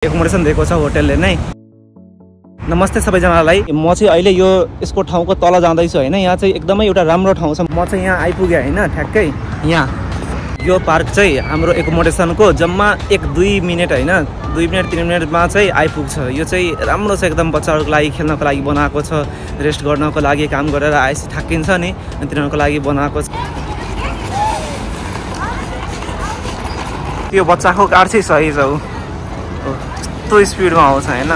Accommodation दिएको छ होटलले नै। नमस्ते सबैजनालाई, म चाहिँ अहिले यसको ठाउँको तल जाँदैछु हैन। यहाँ चाहिँ एकदमै एउटा राम्रो ठाउँ छ। म चाहिँ यहाँ आइपुगे हैन, ठ्याक्कै यहाँ यो पार्क चाहिँ हाम्रो एकोमोडेसनको जम्मा 1-2 मिनेट हैन, 2 मिनेट 3 मिनेटमा चाहिँ आइपुग्छ। यो चाहिँ राम्रो छ एकदम, बच्चाहरूको लागि खेल्नको लागि बनाएको छ, रेस्ट गर्नको लागि, काम गरेर आएपछि थाकिन्छ नि तिनीहरूको लागि बनाएको छ। त्यो बच्चाको कार चाहिँ सही छ, यस्तो स्पिडमा आउँछ हैन।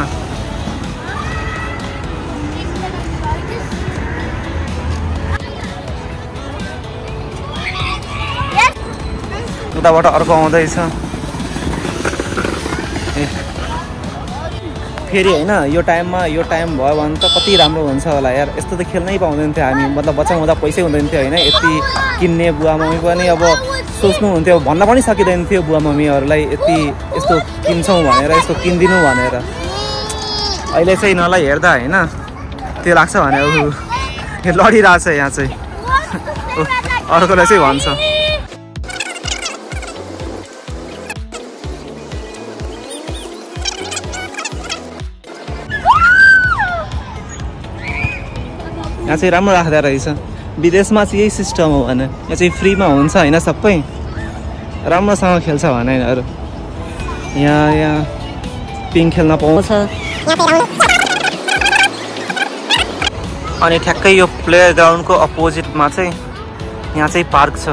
उताबाट अर्को आउँदैछ फेरि हैन। यो टाइम भयो भने त कति राम्रो हुन्छ होला यार। यस्तो त खेल्नै पाउँदैन थियो हामी, मतलब बच्चा हुँदा पैसै हुँदैन थियो हैन। यति किन्ने बुवा मम्मी पनि अब सोच्नुहुन्थ्यो, भन्न पनि सकिँदैन थियो बुवा मम्मीहरूलाई यति यस्तो किन्छौँ भनेर, यस्तो किनिदिनु भनेर। अहिले चाहिँ यिनीहरूलाई हेर्दा हैन त्यो लाग्छ भने लडिरहेछ यहाँ चाहिँ अर्कोलाई चाहिँ भन्छ। यहाँ चाहिँ राम्रो राख्दा रहेछ। विदेशमा चाहिँ यही सिस्टम हो भने यहाँ चाहिँ फ्रीमा हुन्छ हैन, सबै राम्रोसँग खेल्छ भने यिनीहरू। यहाँ पिङ खेल्न पाउँछ। अनि ठ्याक्कै यो प्ले ग्राउन्डको अपोजिटमा चाहिँ यहाँ चाहिँ पार्क छ।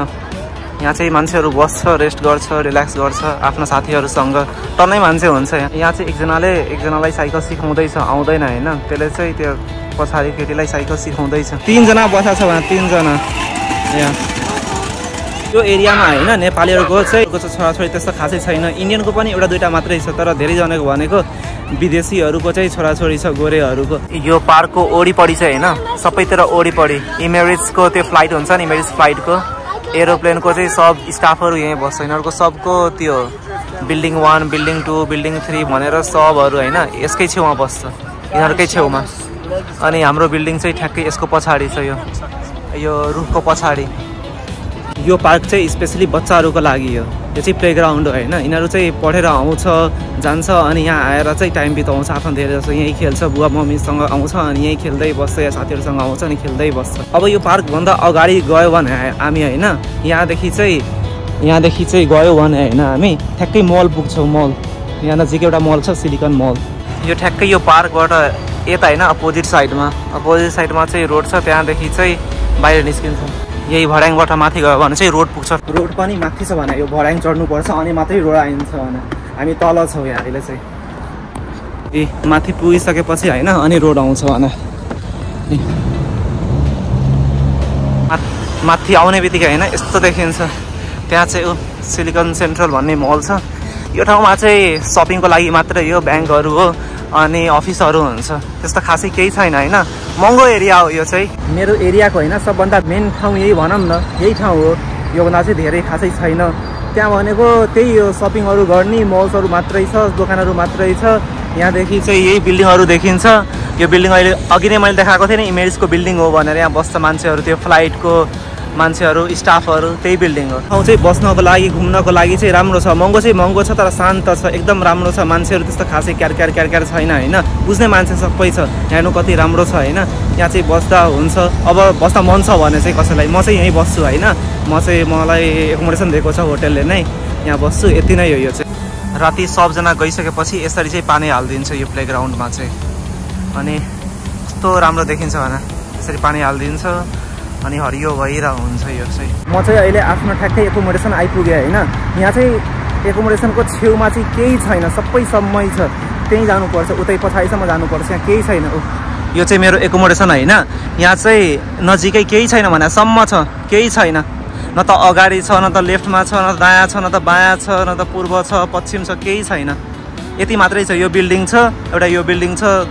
यहाँ चाहिँ मान्छेहरू बस्छ, रेस्ट गर्छ, रिल्याक्स गर्छ आफ्नो साथीहरूसँग। टन्नै मान्छे हुन्छ यहाँ चाहिँ एकजनालाई साइकल सिकाउँदैछ, आउँदैन हैन, त्यसले चाहिँ त्यो पछाडि केटीलाई साइकल सिकाउँदैछ। 3 जना बसेको छ भने 3 जना। यहाँ यो एरियामा हैन नेपालीहरूको चाहिँ छोराछोरी त्यस्तो खासै छैन। इन्डियनको पनि एउटा दुईटा मात्रै छ, तर धेरैजनाको भनेको विदेशीहरूको चाहिँ छोराछोरी छ, गोरेहरूको। यो पार्कको वरिपरि चाहिँ हैन सबैतिर वरिपरि इमेरिट्सको त्यो फ्लाइट हुन्छ नि, इमेरिट्स फ्लाइटको एरोप्लेनको चाहिँ सब स्टाफहरू यहीँ बस्छ। यिनीहरूको सबको त्यो बिल्डिङ 1, बिल्डिङ 2, बिल्डिङ 3 भनेर सबहरू हैन यसकै छेउमा बस्छ, यिनीहरूकै छेउमा। अनि हाम्रो बिल्डिङ चाहिँ ठ्याक्कै यसको पछाडि छ, यो रुखको पछाडि। यो पार्क चाहिँ स्पेसली बच्चाहरूको लागि हो। यो चाहिँ प्लेग्राउन्ड हो हैन। यिनीहरू चाहिँ पढेर आउँछ जान्छ अनि यहाँ आएर चाहिँ टाइम बिताउँछ आफ्नो, धेरै जस्तो यहीँ खेल्छ, बुवा मम्मीसँग आउँछ अनि यहीँ खेल्दै बस्छ, या साथीहरूसँग आउँछ अनि खेल्दै बस्छ। अब यो पार्कभन्दा अगाडि गयो भने हामी हैन यहाँदेखि चाहिँ गयो भने हैन हामी ठ्याक्कै मल पुग्छौँ। मल यहाँ नजिक एउटा मल छ, सिलिकन मल। यो ठ्याक्कै यो पार्कबाट यता हैन अपोजिट साइडमा चाहिँ रोड छ, त्यहाँदेखि चाहिँ बाहिर निस्किन्छ। यही भड्याङबाट माथि गयो भने चाहिँ रोड पुग्छ। रोड पनि माथि छ भने यो भड्याङ चढ्नुपर्छ अनि मात्रै रोड आइन्छ भने। हामी तल छौँ यहाँ अहिले चाहिँ। माथि पुगिसकेपछि हैन अनि रोड आउँछ भने। माथि आउने बित्तिकै हैन यस्तो देखिन्छ। त्यहाँ चाहिँ सिलिकन सेन्ट्रल भन्ने मल छ। यो ठाउँमा चाहिँ सपिङको लागि मात्रै हो, ब्याङ्कहरू हो अनि अफिसहरू हुन्छ, त्यस्तो खासै केही छैन हैन। महँगो एरिया हो यो चाहिँ। मेरो एरियाको हैन सबभन्दा मेन ठाउँ यही भनौँ न, यही ठाउँ हो। योभन्दा चाहिँ धेरै खासै छैन। त्यहाँ भनेको त्यही हो, सपिङहरू गर्ने मल्सहरू मात्रै छ, दोकानहरू मात्रै छ। यहाँदेखि चाहिँ यही बिल्डिङहरू देखिन्छ। यो बिल्डिङ अहिले अघि नै मैले देखाएको थिएँ नि, इमेरिट्सको बिल्डिङ हो भनेर। यहाँ बस्छ मान्छेहरू, त्यो फ्लाइटको मान्छेहरू, स्टाफहरू, त्यही बिल्डिङ हो। ठाउँ चाहिँ बस्नको लागि घुम्नको लागि चाहिँ राम्रो छ। महँगो चाहिँ महँगो छ तर शान्त छ, एकदम राम्रो छ। मान्छेहरू त्यस्तो खासै क्यार छैन हैन, बुझ्ने मान्छे सबै छ। हेर्नु कति राम्रो छ हैन। यहाँ चाहिँ बस्दा हुन्छ। अब बस्दा मन छ भने चाहिँ कसैलाई, म चाहिँ यहीँ बस्छु हैन। मलाई एकोमोडेसन दिएको छ होटलले नै, यहाँ बस्छु। यति नै हो। यो चाहिँ राति सबजना गइसकेपछि यसरी चाहिँ पानी हालिदिन्छ यो प्लेग्राउन्डमा चाहिँ। अनि कस्तो राम्रो देखिन्छ भने यसरी पानी हालिदिन्छ अनि हरियो भइरहेको हुन्छ यो चाहिँ। म चाहिँ अहिले आफ्नो ठ्याक्कै एकोमोडेसन आइपुगेँ हैन। यहाँ चाहिँ एकोमोडेसनको छेउमा चाहिँ केही छैन, सबै सम्मै छ। त्यहीँ जानुपर्छ, उतै पछाडिसम्म जानुपर्छ, यहाँ केही छैन। यो चाहिँ मेरो एकोमोडेसन हैन। यहाँ चाहिँ नजिकै केही छैन भने सम्म छ, केही छैन। न त अगाडि छ, न त लेफ्टमा छ, न त दायाँ छ, न त बायाँ छ, न त पूर्व छ, पश्चिम छ, केही छैन। यति मात्रै छ। यो बिल्डिङ छ एउटा, यो बिल्डिङ छ,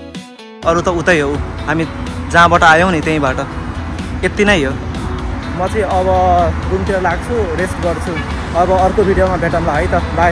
अरू त उतै हो। हामी जहाँबाट आयौँ नि त्यहीँबाट। यति नै हो। म चाहिँ अब रुमतिर लाग्छु, रेस्ट गर्छु। अब अर्को भिडियोमा भेटौँला है त, बाई।